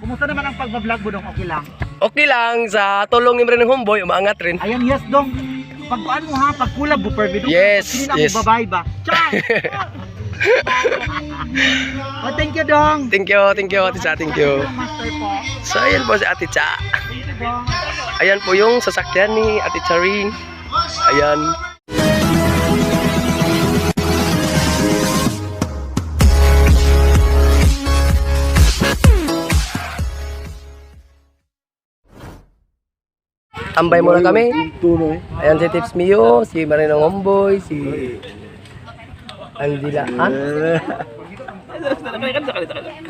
Kumusta naman ang pagbablog mo, Dong? Okay lang? Okay lang, sa tulong ni Marinong Homeboy, umaangat rin. Ayan, yes, Dong. Pagkuan mo ha, pagkulab mo, permi, Dong. Yes, Pag yes. Ako, babay ba? Char! Oh, thank you, Dong. Thank you, Ate Cha, thank you. Master po. So, ayan po si Ate Cha. Thank you, Dong. Ayan po yung sasakyan ni Ate Charing. Ayan. Tambay muna kami. Ayan si Tips Mio, si Marinang Homeboy, si Angela Han.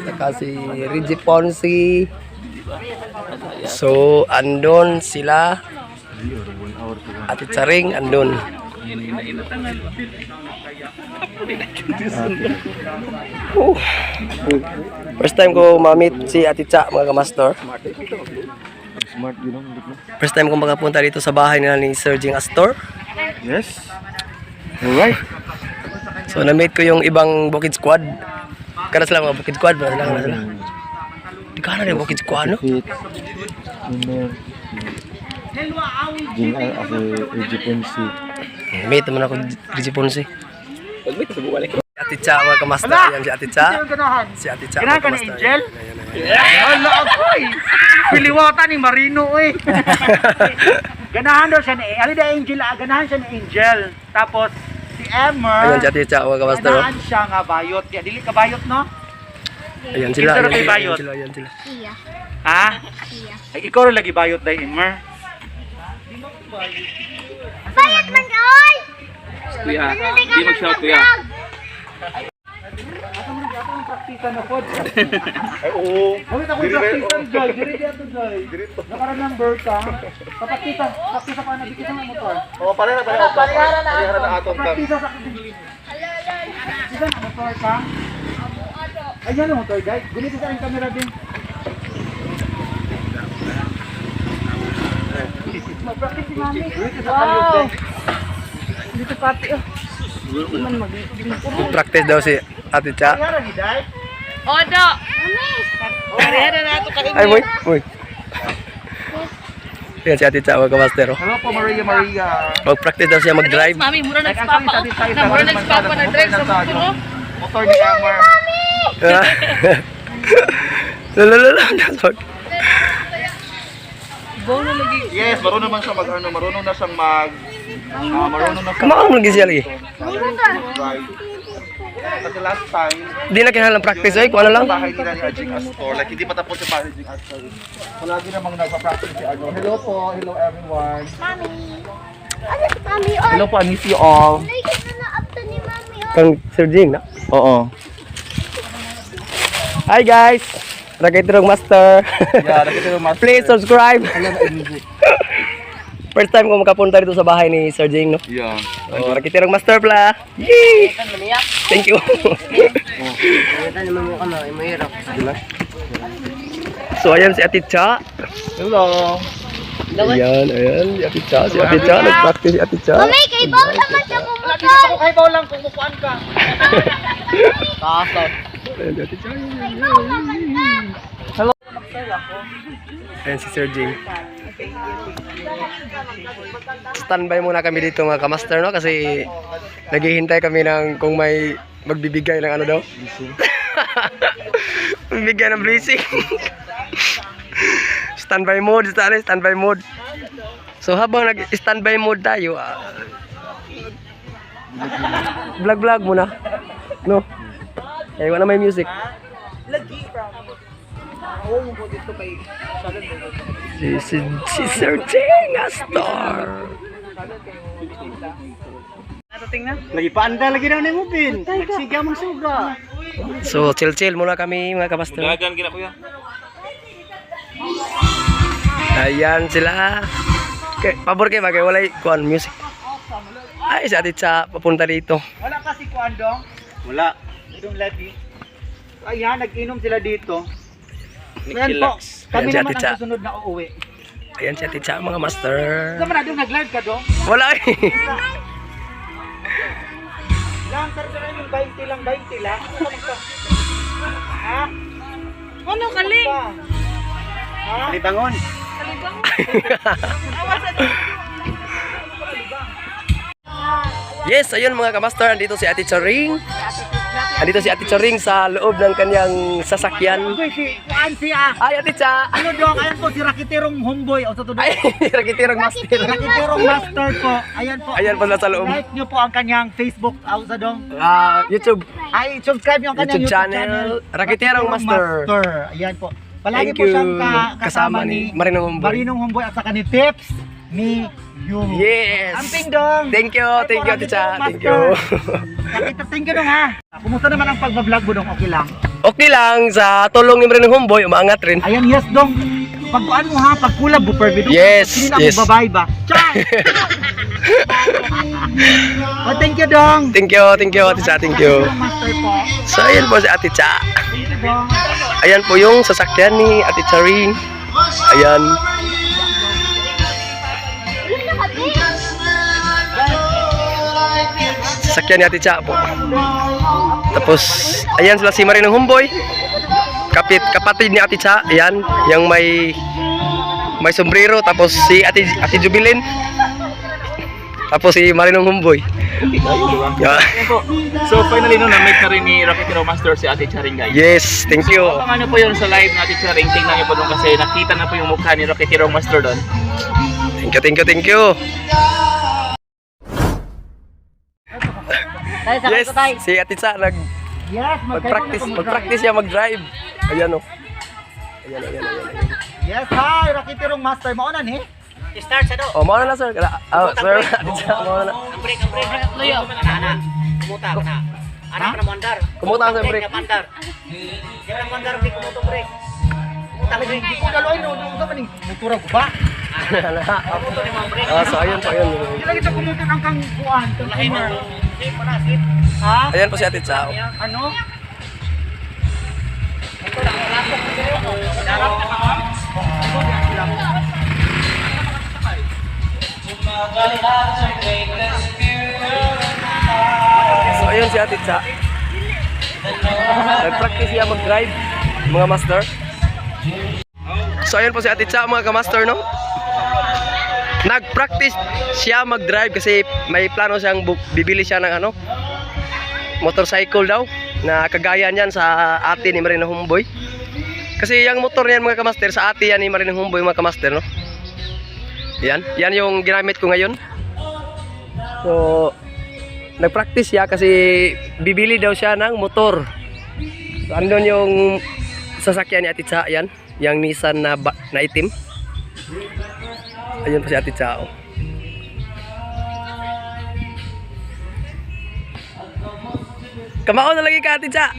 Saka si Reggie Ponzi. So, andon sila. Ate Charing, andon. Oh. First time ko ma-meet si Ate Cha, mga kamaster. First time ko makapunta dito sa bahay nila ni Sir Jing Astor. Yes. Alright. So, na-meet ko yung ibang Bukid Squad. Kana sila mga Bukid Squad, wala sila, kana sila. Di ka na rin Bukid Squad, no? Fit. Winner. Jing ako Ejiponsi. Meet naman ako, Reggie Ponce. Ate Cha, mga kamaster. Ayan si Ate Cha. Sino ang ganahan? Si Ate Cha, Ganahan mga ka ni kamaster. Angel? Ayan, ayan, ayan. Hala ako eh. Piliwata ni Marino eh. Ganahan daw siya ni ano da Angel, ah, ganahan siya ni Angel. Tapos si Emmer. Ayan si Ate Cha, mga kamaster. Oh. Ganahan siya nga bayot. Kaya dili ka bayot no? Ayan sila, Kinsa ayan ra kay sila, ayan bayot? sila, ayan sila. Iya. Ha? Iya. Ay, ikaw ra lagi bayot dai Emmer. Bayat man ka, oy! Kuya, Hindi di mag-shout kuya. Praktisa na pod. Ay, oo. Mawit ako praktisan Joy. Diri di ato Joy. Naka-remember ka. Papraktisa, praktisa pa na bigyan sa motor. Oh, pareha pareha. Pareha na atong kang. Praktisa sa Isa na motor ka. Ayan ang motor guys. Gunit sa ang camera din. Mag-practice si Mami. Wow! Dito pati oh. Practice daw si Ate Cha. Pareha ni Dai. Odo! Pareha na nato ka Ay, boy, boy. Ayan si Ate Cha, mga kamaster. Oh. Hello po Maria Maria. Mag-practice daw siya mag-drive. Mami, mura nagspapa oh. Na mura nagspapa na drive sa motor oh. Motor ni Emmer. Lalalala, nasog. Go na lagi. Yes, marunong man siya mag ano, marunong na siyang mag marunong na siyang Kumaon lagi siya lagi. drive. Kasi last time, Di na kinahanglan practice ay, kung ano lang. sa bahay nila ni Ajing Astor, like hindi pa tapos yung bahay ni Ajing Astor. Palagi namang nagpa-practice si ano. Hello po, hello everyone. Mami. Ano si Mami, oy? Hello po, I miss you all. Nakikita na up to ni Mami, oy. Kang Sir Jing, na? Oo. Hi guys! Rakaitirong Master. Yeah, Rakaitirong Master. Please subscribe. First time ko makapunta dito sa bahay ni Sir Jing, no? Yeah. Oh, Rakitirong Master pala. Yay! Thank you. So ayan si Ate Cha. Hello. Ayan, ayan si Ate Cha. Si Ate Cha, nag-practice si Ate Cha. Mami, kay Bow naman siya Dito bumutol. ako kay Bao lang kung mukuan ka. Ayan si Ate Cha. Kay Bow naman ka. Ayan si Sir Jing. Standby muna kami dito mga kamaster, no? Kasi naghihintay kami ng kung may magbibigay ng ano daw. Magbibigay ng blessing. Standby mode, standby mode. So habang nag-standby mode tayo, vlog vlog muna. No. Eh, wala may music. Si Sir Jing Astor. Lagi paanda lagi daw ni mo bin. Nagsiga mong suga. So, chill chill muna kami mga kapasto. Dagan gina kuya. Ayan sila. Kay, pabor kay bagay walay kuan music. Ay, si Ate Cha papunta dito. Wala ka si Kuan dong? Wala. Idong lagi. Ayan, nag-inom sila dito. Ayan po, kami Ayan si naman Ate ang Cha. susunod na uuwi. Ayan si Ate Cha mga master. Saan man na dong, nag-live ka dong? Wala eh. Lang, karga yung 20 lang, 20 lang. Ano ka magka? Ha? Ano kaling? Ka? Libangon. Yes, ayun mga kamaster, andito si Ate Charing. Andito si Ate Charing sa loob ng kanyang sasakyan. Uy, si Kuan siya. Ay, Ate Cha! Ano dong, ayan po si Rakitirong Homeboy. O sa to Ay, rakitirang master. Rakitirong Master po. Ayan po. Ayan po sila sa loob. Like nyo po ang kanyang Facebook. Aw sa dong. Ah, YouTube. Ay, subscribe nyo ang kanyang YouTube channel, Rakitirong Master. Master. Ayan po. Palagi Thank po you. siyang kasama ni Marinong Homeboy. Marinong Homeboy at saka ni Tips ni Yu. Yes. Amping dong. Thank you, Ay, Ate Cha. Rakitirong Thank you. Nakita, thank you dong ha. Kumusta naman ang pagbablog mo dong? Okay lang. Okay lang, sa tulong ni Marinong Homeboy, umaangat rin. Ayan, yes dong. Pagkuan mo ha, pagkulab mo per video. Yes, Sino yes. ako babay ba? Char! Oh, thank you dong. Thank you, Ate Cha. Thank you. Master po. So, ayan po si Ate Cha. Thank you dong. Ayan po yung sasakyan ni Ate Charing. Ayan. Sasakyan ni Ate Cha po. Tapos, ayan sila si Marinong Humboy. Kapatid ni Ate Cha. Ayan, yung may sombrero. Tapos si Ate Jubilin. Tapos si Marinong Humboy. Yeah. So finally no, na-meet na rin ni Rocketero Master si Ate Charing, guys. Yes, thank you. So, ano po yun sa live ni Ate Charing, tingnan niyo po doon kasi nakita na po yung mukha ni Rocketero Master doon. Thank you, thank you, thank you. Yes, si Ate Cha nag Yes, mag-practice, mag-practice siya mag-drive. Ayan oh. Ayan, ayan, ayan. Ayan. Yes, hi, Rakitirong Master. Mao na ni. Oh, mao na na sir. Oh, sir, Ate Cha, mao na. Anak na mandar. Kumuta sa break. Hindi ko daloy no, no sa maning motora ko ba? Ah, so ayun po, ayun. Hindi lagi ito kumutot ang kang kuan, kang kumar. Ha? Ayan po si Ate Cha. Oh. Ano? So ayun si Ate Cha. Nag-practice siya mag-drive, mga master. So ayun po si Ate Cha, mga ka-master, no? Nag-practice siya mag-drive kasi may plano siyang bibili siya ng ano, motorcycle daw na kagaya niyan sa ate ni Marina Humboy. Kasi yung motor niyan, mga ka-master, sa ate yan ni Marina Humboy, mga ka-master, no? Yan, yan yung ginamit ko ngayon. So, nag-practice siya kasi bibili daw siya ng motor. So, andun yung sasakyan ni Ate Cha, yan. Yung Nissan na, na itim. Ayun pa si Ate Cha. Oh. Kamao na lagi ka, Ate Cha.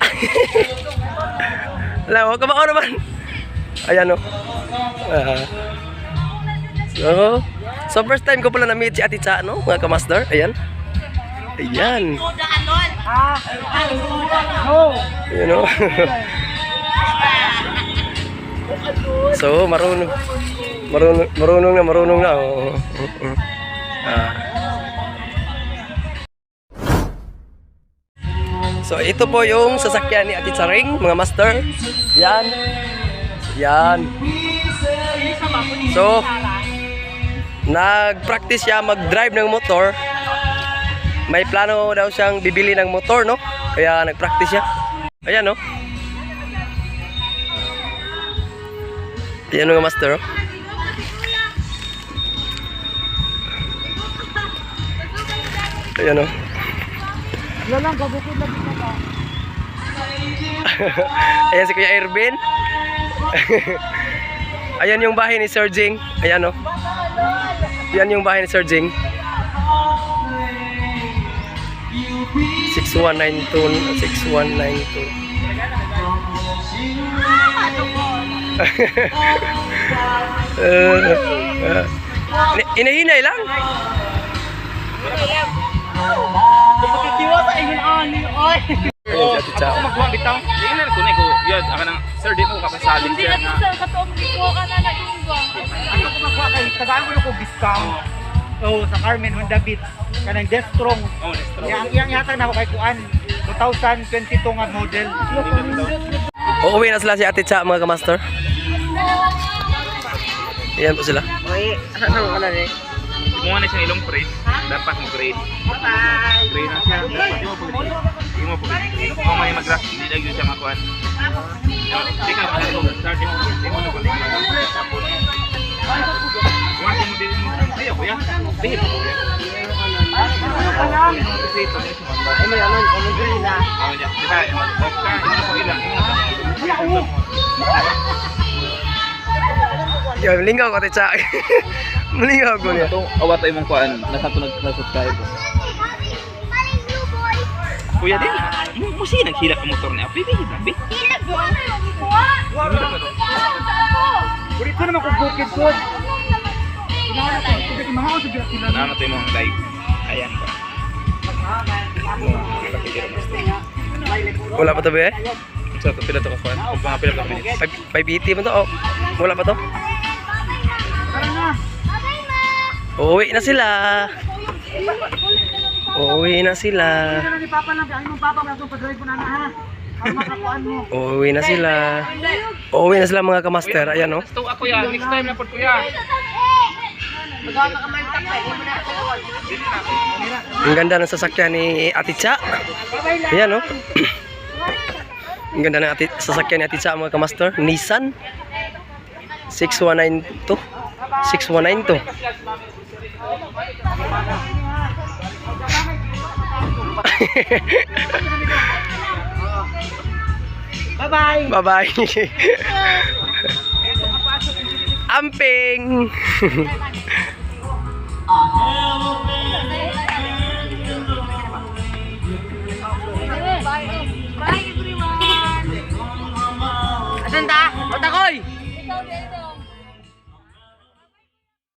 Alam mo, kamao naman. Ayan oh. Ah. So first time ko pala na-meet si Ate Cha, no? Mga kamaster. Ayan. Ayan. No. Ayan o. So, marunong. Marunong, marunong na, marunong na. Oo. Oo. Ah. So, ito po yung sasakyan ni Ate Charing, mga master. Yan. Yan. So, nag-practice siya mag-drive ng motor. May plano daw siyang bibili ng motor, no? Kaya nag-practice siya. Ayan, no? Ayan, mga master, oh. Ayan, oh. Wala lang, gabukod lang dito ba? Ayan si Kuya Ervin. Ayan yung bahay ni Sir Jing. Ayan, oh. Yan yung bahay ni Sir Jing. 6192 6192. Inahinay lang. Kiwa sa ingon ani, oy. Ayan si Ate Chao. Magkuha bitaw. Tingnan ko na ko. Yun, ako nang sir di mo kapasaling Hindi sir na na. to sir, katoong di ko ka na nainggong. Ano ko magkuha kay tagaan ko na ko discount. Oh, sa Carmen Honda Beat kanang Deathstrong. Oh, next. Yang iyang yata na ako kay kuan 2022 nga model. Uuwi na sila si Ate Cha, mga kamaster. Ayan po sila. Kumuha na siya ilong print, dapat mo grade. Grade na siya. Dapat di mo pag di mo pag kung may mag-graph, hindi na yun siya makuha. Di ka mag start di mo na balik. Tapos kuha mo din mo kayo kuya. Di mo kuya. Ay may ano, ano green na. Oh, di ba? Off ka, imo na pag ilang, imo na. Yo, lingaw ko ate Cha. Malingaw ko niya. Itong awat ay mong kuan, nasa to nag-subscribe. Paring blue boy. Kuya din, mo siya naghilak ang motor niya. Pwede, pwede. Sila boy. Dito naman kung bukid ko. Ano tayo mong live? Ayan ba? Wala pa to be? So, ito pila to kakuan? Kung mga pila to minutes. 580 man to. Oh, wala pa to. Uuwi na sila. Uuwi na sila. Ano ni Papa lang, ay mong Papa, may padrive ko na na ha. Para makakuan mo. Uuwi na sila. Uuwi na sila mga kamaster. Ayan oh. Gusto ako ya, next time na po kuya. Ang ganda ng sasakyan ni Ate Cha. Ayan oh. Ang ganda ng sasakyan ni Ate Cha mga kamaster. Nissan 6192. 6192. Bye-bye. Bye-bye. Amping. Bye everyone. Asan ta? Otakoy. Ikaw din.